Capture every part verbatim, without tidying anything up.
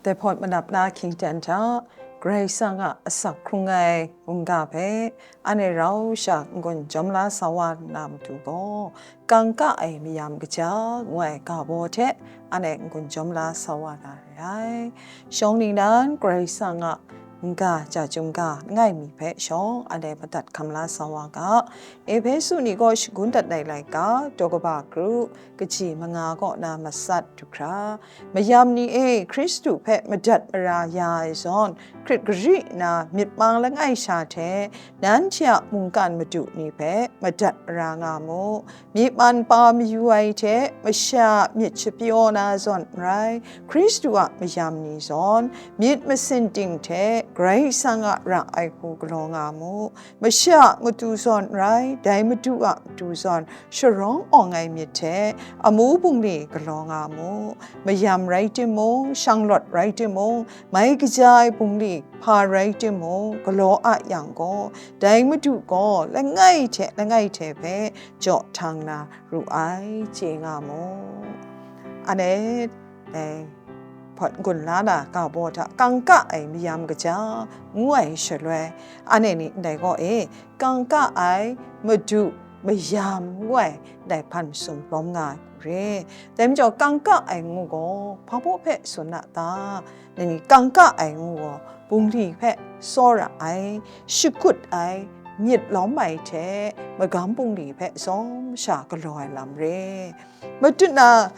Dai hpawt manap na hkying ten hta, Karai Kasang a asak hkrung ai mungga hpe anhte rau sha n-gun jawm la sa wa na matu gaw, kangka ai mayam kaja ngu ai ga baw hte anhte n-gun jawm la sa wa na re ai. Shawng ningnan Karai Kasang a mungga ja chyum ga langai mi hpe shawng anhte madat hkam la sa wa ga. Ehpesu ni gaw shagun dat ai laika, daw kaba kru, kaji manga kaw na matsat du hkra, mayam ni e, Hkristu hpe madat mara ya ai zawn, hkrit gari nna myit mang langai sha hte, nanhte a mungkan madu ni hpe madat mara nga mu. Myi man pa mayu ai hte, masha a myit shapyaw na zawn n rai, Hkristu a mayam ni zawn, myit masin ting hte Karai Kasang a ra ai hku galaw nga mu. Masha a matu zawn n rai, dai Madu a matu zawn sharawng awng ai myit hte amu bungli galaw nga mu. Mayam rai timung, shanglawt rai timung, mai kaja ai bungli hpa rai timung, galaw a yang gaw, dai Madu gaw langai hte langai hte hpe jaw htang na ru ai, chye nga mu. Anhte, eh, hpawt n-gun la na ga baw hta kangka ai mayam kaja ngu ai shaloi, anhte ni ndai gaw e, kangka ai madu mayam ngu ai ndai hpan masum lawm nga ai hku re. Dai majaw, kangka ai ngu gaw hpa baw hpe tsun a ta? Nang ni kangka ai ngu gaw, bungli hpe tsawra ai, shakut ai, myit lawm ai hte magam bungli hpe tsawm sha galaw ai lam re. Matut na,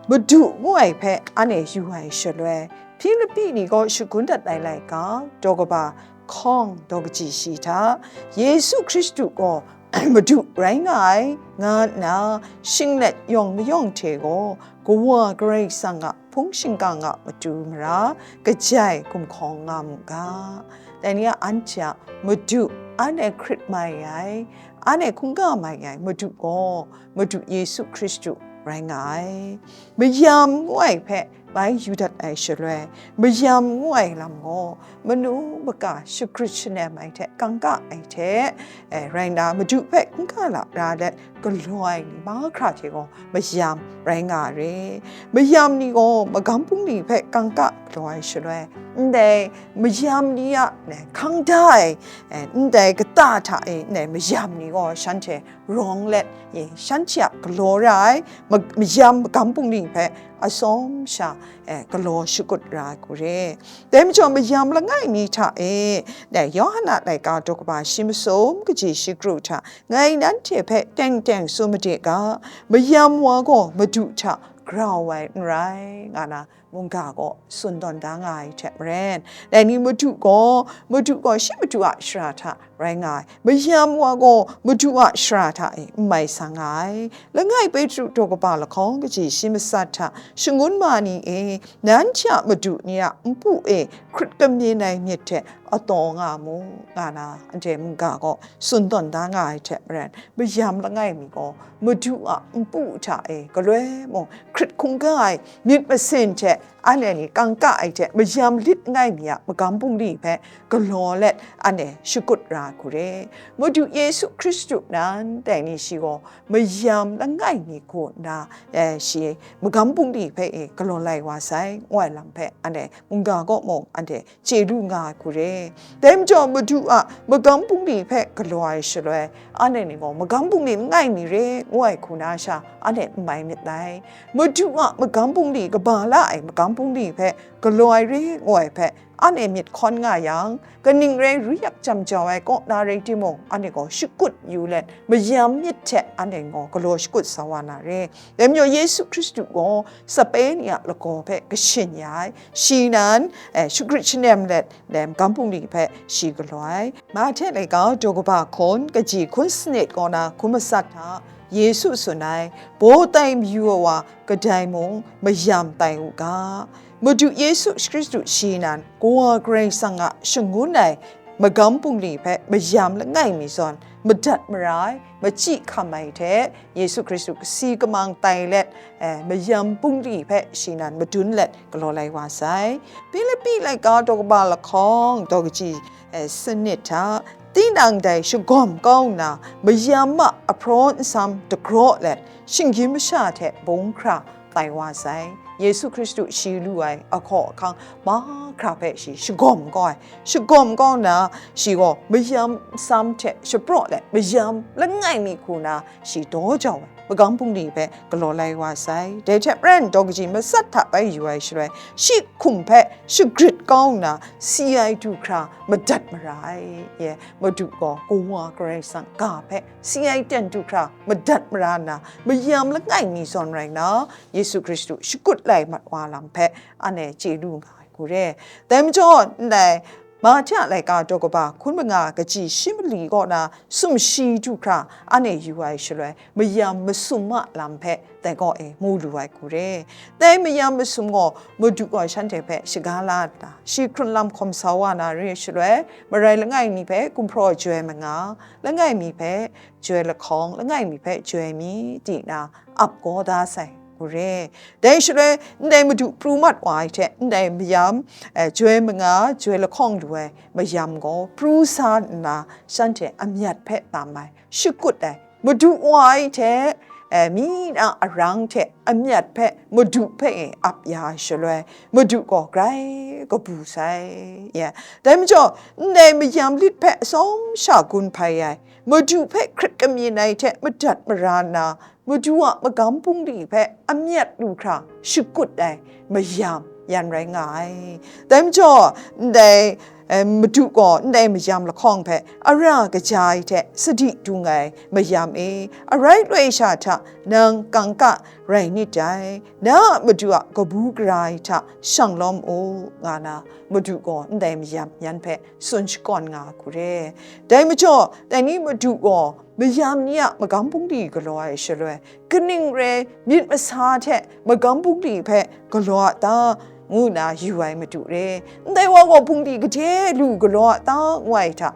Madu ngu ai hpe anhte yu ai shaloi, Hpilipi ni gaw shagun dat ai laika, daw kaba hkawng daw kaji shi hta, Yesu Hkristu gaw Madu rai nga ai, nga nna shinglet yawng mayawng hte gaw Kawa Karai Kasang a hpung shingkang a matu mara kajai gumhkawng nga mu ga. Dai ni a anhte a Madu, anhte hkrit mai ai, anhte hkungga mai ai Madu gaw Madu Yesu Hkristu rai nga ai. Mayam ngu ai hpe bai yu dat ai shaloi, mayam ngu ai lam gaw manu maka shagrit shanem ai hte kangka ai hte, eh, rai nna, Madu hpe hkungga lara let galaw ai ni mahkra hte gaw mayam rai nga re. Mayam ni gaw magam bungli hpe kangka galaw ai shaloi, ndai mayam ni a, eh, hkang da ai, eh, ndai kata hta e ndai mayam ni gaw shanhte rawng let, eh, shanhte a galaw ra ai ma-, mayam magam bungli hpe atsawm sha, eh, galaw shakut ra ai hku re. Dai majaw, mayam langai mi hta e, dai Yawhan a laika daw kaba shi masum kaji shi kru hta, ngai nanhte hpe teng teng tsun made ga, mayam wa gaw Madu hta grau ai n rai, nga na mungga gaw tsun tawn da nga ai hte maren, dai ni Madu gaw, Madu gaw shi Madu a shara hta rai nga ai, mayam wa gaw Madu a shara hta e n mai sa nga ai. Langai Petru daw kaba lahkawng kaji shi matsat hta, shangun ma ni e, nanhte a madu ni a npu e hkrit kamyin ai myit hte ataw nga mu, nga na anhte mungga gaw tsun tawn da nga ai hte maren, mayam langai mi gaw Madu a npu hta e galoi mung hkrit hkungga ai myit masin hte, anhte ni kangka ai hte mayam lit langai mi a magam bungli hpe galaw let anhte shakut ra ai hku re. Madu Yesu Hkristu nan dai ni shi gaw mayam langai mi hku nna, eh, shi magam bungli hpe e galaw lai wa sai, ngu ai lam hpe anhte mungga kaw mung anhte chye lu nga ai hku re. Dai majaw, Madu a magam bungli hpe galaw ai shaloi, anhte ni gaw magam bungli langai mi re, ngu ai hku na sha, anhte n mai myit dai. Madu a magam bungli kaba la ai magam bungli hpe galaw ai re, ngu ai hpe, anhte myit hkawn nga yang, kaning rai ru yak jam jau ai kaw na rai timung, anhte gaw shakut yu let, mayam myit hte anhte gaw galaw shakut sa wa na re. Dai majaw, Yesu Hkristu gaw sape ni a lagaw hpe kashin ya ai, shi nan, eh, shagrit shanem let, magam bungli hpe shi galaw ai. Mahte laika daw kaba hkun kaji hkun sanit kaw na hkun matsat hta, Yesu tsun ai, baw tai mayu ai wa kadai mung mayam tai u ga. Madu Yesu Hkristu shi nan Kawa Karai Kasang a shangun ai magam bungli hpe mayam langai mi zawn madat mara ai, machyi hkam ai hte, Yesu Hkristu kasi kamang tai let, eh, mayam bungli hpe shi nan madun let galaw lai wa sai. Hpilipi laika daw kaba lahkawng daw kaji, eh, sanit hta, tinang dai shagawm kau nna, mayam a ahpraw nsam dagraw let, shinggyim masha hte bung hkra tai wa sai. Yesu Hkristu shi lu ai ahkaw ahkang mahkra hpe shi shagawm kau ai. Shagawm kau nna, shi gaw mayam sam hte shapraw let, mayam langai mi hku na shi daw jau ai, magam bungli hpe galaw lai wa sai. Dai hte maren, daw kaji matsat hta bai yu ai shaloi, shi hkum hpe shagrit kau nna, si ai du hkra madat mara ai. Ye, Madu gaw Kawa Karai Kasang ga hpe si ai ten du hkra madat mara nna, mayam langai mi zawn rai nna, Yesu Hkristu shakut lai mat wa lam hpe anhte chye lu nga ai hku re. Dai majaw, ndai Mahte a laika daw kaba hkun manga kaji shi mali kaw na sumshi du hkra anhte yu ai shaloi, mayam masum a lam hpe dai kaw e mu lu ai hku re. Dai mayam masum gaw Madu gaw shanhte hpe shaga la nna, shi hkrun lam hkawm sa wa na re shaloi, marai langai mi hpe gumhpraw joi manga, langai mi hpe joi lahkawng, langai mi hpe joi mi, di na ap kau da sai hku re. Dai shaloi, ndai Madu pru mat wa ai hte, ndai mayam, eh, joi manga, joi lahkawng lu ai mayam gaw pru sa nna, shanhte amyat hpe tam ai, shakut ai, Madu wa ai hte, eh, mi na arang hte amyat hpe Madu hpe e ap ya ai shaloi, Madu gaw grai kabu sai. Ya, dai majaw, ndai mayam lit hpe atsawm sha gun hpai ai, Madu hpe hkrit kamyin ai hte madat mara nna, Madu a magam bungli hpe amyat lu hkra shakut ai mayam yan rai nga ai. Dai majaw, ndai, eh, Madu gaw ndai mayam lahkawng hpe ara kaja ai hte sadi dung ai mayam e, arai loi sha hta nang kangka rai nit dai, na a Madu a kabu gara ai hta shang lawm u, nga na, Madu gaw ndai mayam yan hpe tsun shakawn nga hku re. Dai majaw, dai ni Madu gaw mayam ni a magam bungli galaw ai shaloi, kaning rai myit masa hte magam bungli hpe galaw a ta, ngu nna yu ai Madu re. Ndai wa gaw bungli gade lu galaw a ta, ngu ai hta,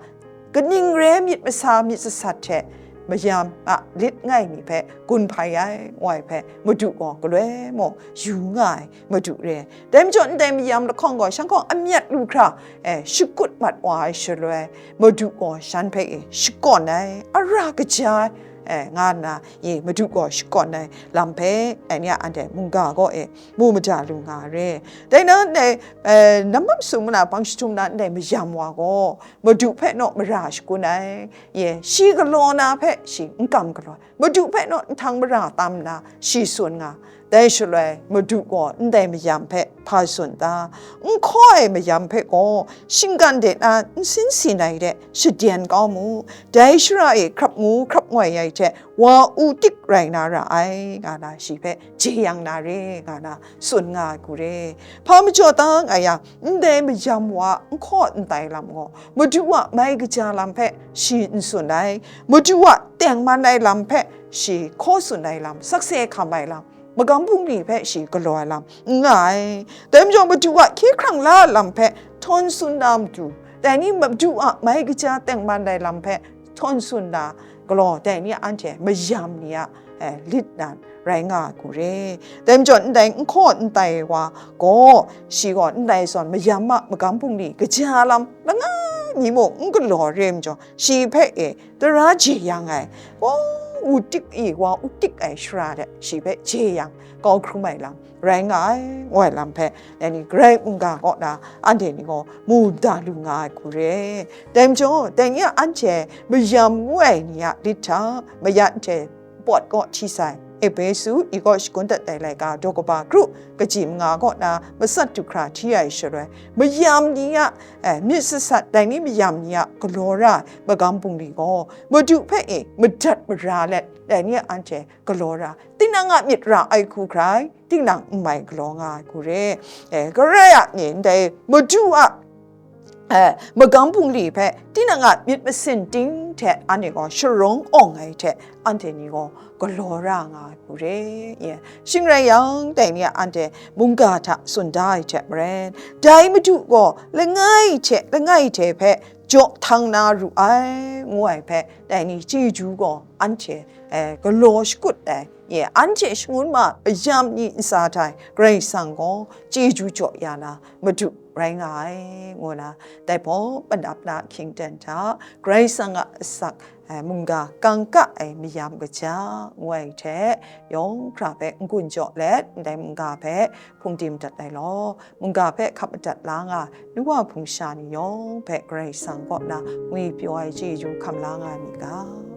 kaning rai myit masa myit sasat hte mayam a lit ngai mi hpe gun hpai ai, ngu ai hpe Madu gaw galoi mung yu nga ai Madu re. Dai majaw, ndai mayam lahkawng gaw shanhkawng amyat lu hkra, eh, shakut mat wa ai shaloi, Madu gaw shan hpe e shakawn ai, ara kaja ai, eh, nga nna, ye, Madu gaw shakawn ai lam hpe, eh, ni a anhte mungga kaw e mu mada lu nga re. Dai na ndai, eh, nambat masum na bang jahtum na ndai mayam wa gaw, Madu hpe naw mara shakun ai, ye, shi galaw na hpe shi n kam galaw ai, Madu hpe naw nhtang mara tam nna shi tsun nga. Dai shaloi, Madu gaw ndai mayam hpe hpa tsun ta? N hkaw ai mayam hpe gaw shinggan de na nsin sin ai de shaden kau mu. Dai shara e hkrap ngu hkrap ngoi ai hte wa u tik rai na ra ai, nga na shi hpe jeyang na re, nga na tsun nga ai hku re. Hpa majaw ta nga yang, ndai mayam wa n hkaw n tai lam gaw, Madu a mai kaja lam hpe shi n tsun ai, Madu a tengman ai lam hpe shi hkaw tsun ai lam, sakse hkam ai lam, magam bungli hpe shi galaw ai lam n nga ai. Dai majaw, Madu a hkye hkrang la ai lam hpe htawn tsun na matu, dai ni Madu a mai kaja tengman ai lam hpe htawn tsun na galaw, dai ni anhte mayam ni a, eh, lit nan rai nga ai hku re. Dai majaw, ndai n hkaw n tai wa gaw, shi gaw ndai zawn mayam a magam bungli kaja lam langai mi mung n galaw re majaw, shi hpe e tara jeyang ai, wa u tik i, wa u tik ai shara de shi hpe jeyang kau hkrum ai lam rai nga ai, ngu ai lam hpe, dai ni Karai mungga kaw na anhte ni gaw mu da lu nga ai hku re. Dai majaw, dai ni a anhte mayam ngu ai ni a lit hta, mayat nhtoi pawt kaw hti sai, Epesu i kaw shakun dat ai laika daw kaba kru kaji manga kaw na matsat du hkra hti ai shaloi, mayam ni a, eh, myit sasat, dai ni mayam ni a galaw ra ai magam bungli gaw, Madu hpe e madat mara let, dai ni a anhte galaw ra, tinang a myit ra ai hku hkrai, tinang n mai galaw nga ai hku re. Eh, Karai a ni ndai Madu a, eh, magam bungli hpe tinang a myit masin ting hte anhte gaw sharawng awng ai hte anhte ni gaw galaw ra nga ai hku re. Ye, shing rai yang, dai ni a anhte mungga hta tsun da ai hte maren, dai Madu gaw langai hte langai hte hpe jaw htang na ru ai, ngu ai hpe, dai ni chyeju gaw anhte e, galaw shakut ai, ye, anhte shangun ma mayam ni ntsa hta e Karai Kasang gaw chyeju jaw ya na Madu rai nga ai, ngu na dai baw manap na hkying ten hta Karai Kasang a asak, e, mungga kangka ai mayam kaja ngu ai hte, yawng hkra hpe n-gun jaw let ndai mungga hpe hpung di madat ai law, mungga hpe hkap madat la nga ai nu wa hpung sha ni yawng hpe Karai Kasang kaw na ngwi pyaw ai chyeju hkam la nga ai myit ga.